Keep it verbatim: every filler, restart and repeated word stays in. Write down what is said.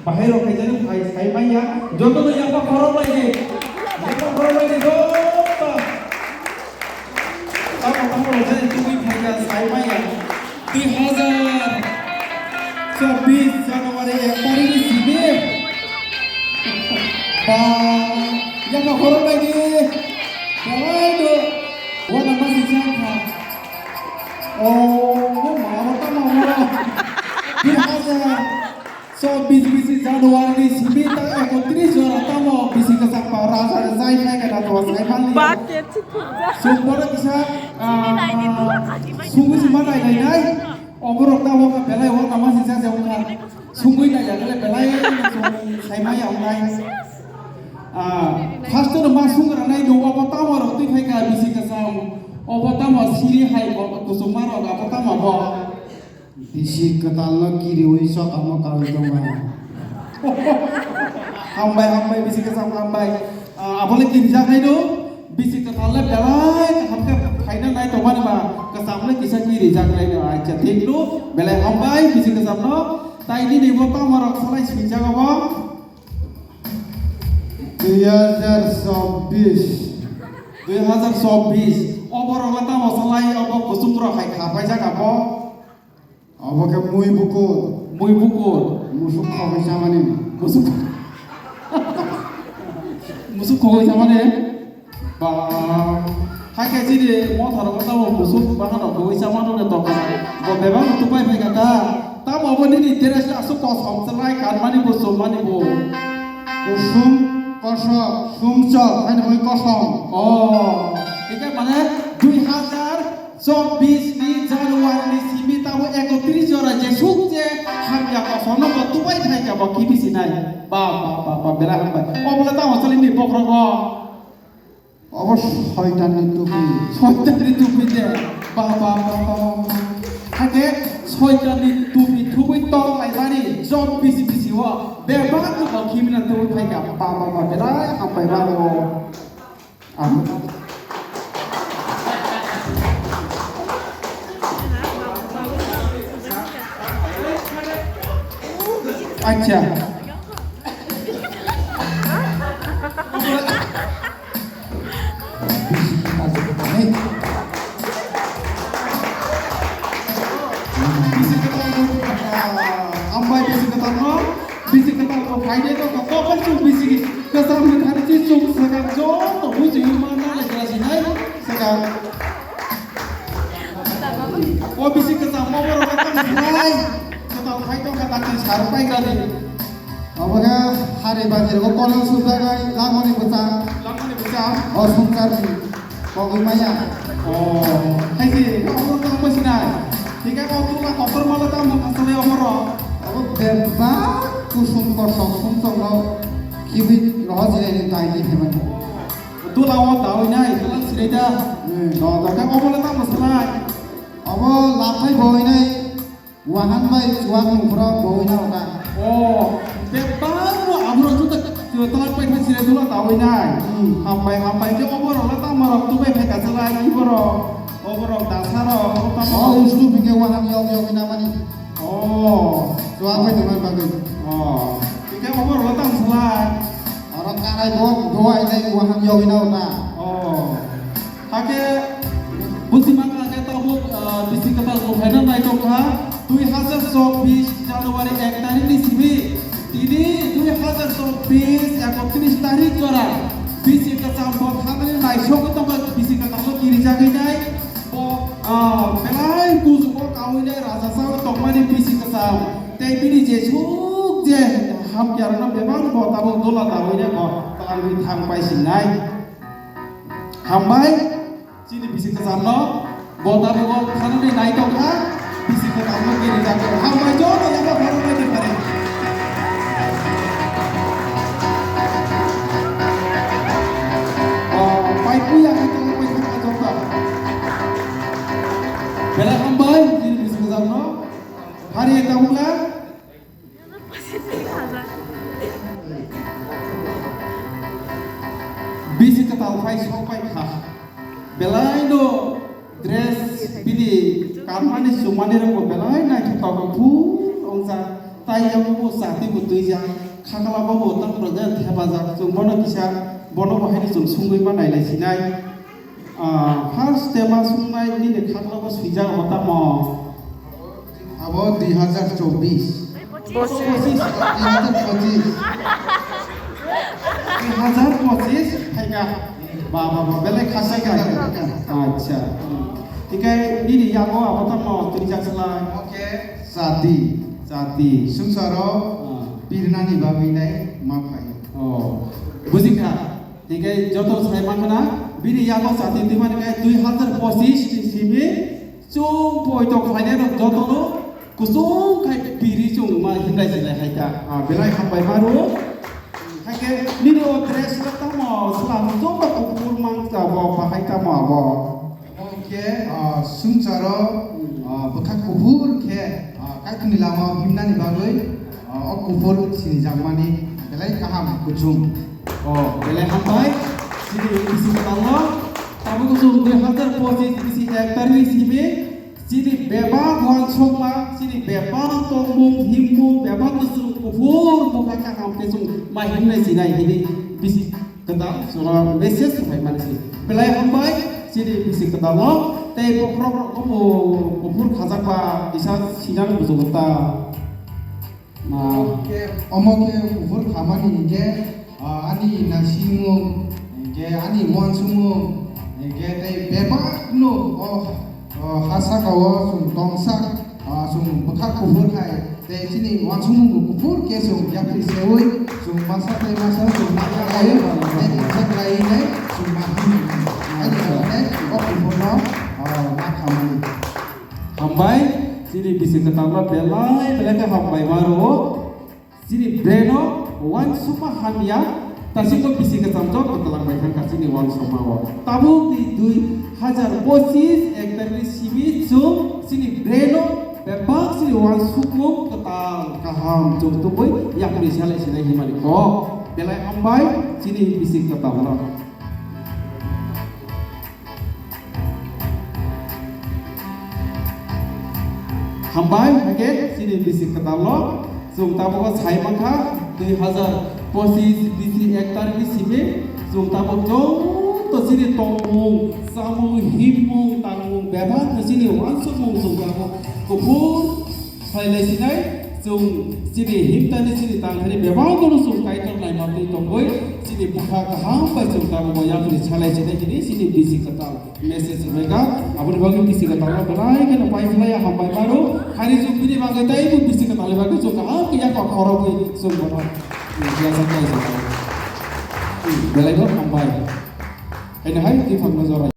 Bahai rok khaijani phai sai manya. Joto no yapha khorok lai di. Yapha khorok lai di joto. Tamo tamo rok jani tugui phaikha sai manya. Dui hazar chobbish January ek tarikh ni simi. Ba, yapha khorok lai di. Belai do. Wana masi jangkha. Oh, ma, ma, tamo ma. Dui hazar So, bisi bisi January ni simi ta ekotris jora tamo bisi kwchak pa raja rajai khai kana to sai mali. Ba ke chikuk ja. Sumbar kisa, ah, sungwi sima nai nai nai. Oborok tamo ka belai wak nama sisa se wngkha. Sungwi nai ya kale belai sung sai maya wngnai. Ah, first to ma sungra nai do obo tamo rok twi khai ka bisi kwchak. Obo tamo siri hai bo kusuma rok abo tamo bo. Bisi kwtalno kiriwi sokalno kalwi tongma. Hambai, hambai, bisi kwcham hambai. Ah, abole kirijaknai do. Bisi kwtalno belai kaham khe phaina nai tongmani ba. Kwchamno kisa kirijaknai do. Acha, thik do. Belai hambai, bisi kwchamno. Tai nini bo tamo rok salai swijak obo. Dui hazar chobbish. Dui hazar chobbish. Oborok le tamo salai obo kuchung rok hai kha paijak abo. Obo khe mui bukur. Mui bukur. Musuk khogwi chamani. Musuk. Musuk khogwi chamani. Ba. Hakhe chini motha rok tamo musuk bahano khogwi chamano ne tongkha. Bo bebak tupai phaikha ta. Tamo bo nini dress aswk kosom chlai kanmani bo chumani bo. Kusum kosok sumchok haino bai kosom. Oh. Hingke mane dui hazar Chobbish ni January ni simi tamo ekotris jora jesuk je hamya kosom no bo tubai thai ka bo kibi sinai. Ba, ba, ba, ba, belai hambai. Obo le tamo chali ni bokrok o. Obo soitan ni tupi. Soitan ni tupi je. Ba, ba, ba, ba, ba. Hake soitan ni tupi thubui tong lai bari jom bisi bisi o. Bebak no bo kibi na tubai thai ka. Ba, ba, ba, belai hambai ba o. Acha. Bisi kwtal no, ah, hambai bisi kwtal no, bisi kwtal no phaide to ka kokol chung bisi kwtal no thani chi chung sakang joto buji ma na le jasi nai sakang. O bisi kwtal mo borok ka tang sai kwtal khai to ka tang sar pai ga di. Obo khe hari bajir o kolom sujak nai langmani bwchang. Langmani bwchang. O sumsar ni kogwi maya. O, hai se, obo tamo sinai. Thik khe o tula kotor mala tamo asale obo ro. Obo bebak kusum kosom sumsok no khibi roho jilai ni dai ni heban. Tula o dawi nai, tula sinai da. Hmm. Do, do khe obo le tamo sinai. Obo laphai boi nai. Wahan bai chuak nungkhoro boi na oka. O, bebak no abro juta, juta pai thang sire dula tawai nai. Hmm. Hambai, hambai, je oborok le tamo rok tubai phai kachalai, iborok, oborok dasa rok, oborok tamo. O, ustu bike wahan yok yok ina mani. O. Chuak bai tongna bagwi. O. Bike oborok le tamo salai. Oro karai bo, bo ai nai wahan yok ina oka. O. Hakhe busi mangkha khe tabuk, ah, bisi kwtal bo phaina naitokha, dui hazar chobbish January ek tarikh ni simi. Tini dui hazar chobbish ekotris tarikh jora bisi kwcham bo thangwi naisogwi tongkha, bisi kwcham bo kirijagwi nai. Bo, ah, belai kuchugo kaui nai raja saui tongmani bisi kwcham. Tei bini jesuk je hamyarno bebak bo tabuk dola daui nai bo twlangwi thang pai sinai. Hambai, chini bisi kwchamno, bo tabuk o thanani naitokha, bisi kwchamno kiri jakha. Hambai, joto yaba pharo naidi phari. O, pai puya khe tong pai thangkha joto. Belai hambai, chini bisi kwchamno. Phari ekta bula. Bisi kwtal phai sok pai kha. Belai no dress bini kanmani chumani rokbo belai naithok tok phul ongsa. Tai yago bo chati bo twijak, khakla bo bo tang rok thepajak, chwng bono kisa, bono bo haino chwng sungwi ma nailai sinai. Ah, first tema sungnai nini khakla bo swijak bo tamo? Abo dui hazar chobbish. Pochis. Dui hazar pochis. Dui hazar pochis phaika. Ba, ba, ba, belai khasa kha. Acha. Tikai nini yago abo tamo twijak sala. Oke, chati. Chati. Sungsaro Ah. birnani bagwi nai ma phai. Oh. Bujikha. Tikai joto sai mankha na, bini yago chati twi mani kai dui hazar pochis ni simi chwng poito khlainai rok joto no kusung khai piri chwng ma himlai silai hai ta. Ah, belai hambai maro. Hai khe nini o dress rok tamo slam joto kuphur mang ta bo bahai tamo abo. Omo khe, ah, sungsaro, ah, bwkha kuphur khe, ah, Kaitorni lama himnani bagwi, ah, o kuphur sinijakmani belai kaham kuchung. Oh, belai hambai. Chini bisi kwtalno, tabuk chwng dui hazar pochis bisi ek tarikni simi, chini bebak uansukma, chini bebak tongmung, himmung, bebak no chwng kuphur bwkha kaham khe chwng ma himnai sinai hini bisi kwtal sora message phai mani si. Belai hambai chini bisi kwtalno tei bokhorok rok bo kuphur khajakba kisa sinang bujukta. Ma. Omo khe, omo khe kuphur khamani hinkhe, ah, ani naisingmung, hinkhe ani uansukmung, hinkhe tei bebakno o, o ha saka o chwng tongsa, ah, chwng bwkha kuphur khai, tei chini uansukmung bo kuphur khe chwng yapri seui, chwng masa tei masa chwng ma khlai, tei kisa khlai nai chwng ma himnai. Ani bagwi o kuphurno, ah, ma khamani. Hambai, chini bisi kwtalno belai belai khe hambai maro. Chini brain-o uansukma hamya, tasingbo bisi kwcham jot kwtwlang bai thangkha chini uansukma-o. Tabukni dui hazar pochis ek tarikni simi chwng chini brain-o bebak chini uansukmung kwtal kaham chwng tubui yapri salai sinai himani kok. Belai hambai chini bisi kwtalno. Hambai, hake chini bisi kwtalno, chwng tabukbo sai mankha, dui hazar pochis bisi ek tarikni simi, chwng tabuk joto chini tongmung, chamung, himmung, tangmung, bebak chini uansukmung chwng tabuk kuphur Phailai sinai, chwng chini himtani chini tangthani bebak no chwng Kaitor naima twi tongwi, chini bwkha kaham bai chwng tabukbo yapri salai sinai hwnwi chini bisi kwtal message rwbaikha. Aboni bagwi bisi kwtal no belai kheno pai phlai ya hambai maro. Hari chwng bini bagwi teibo bisi kwtal ni bagwi chwng kaham khe yakma khorokwi chwng bono belai no hambai. Haino hai twi phangno jora.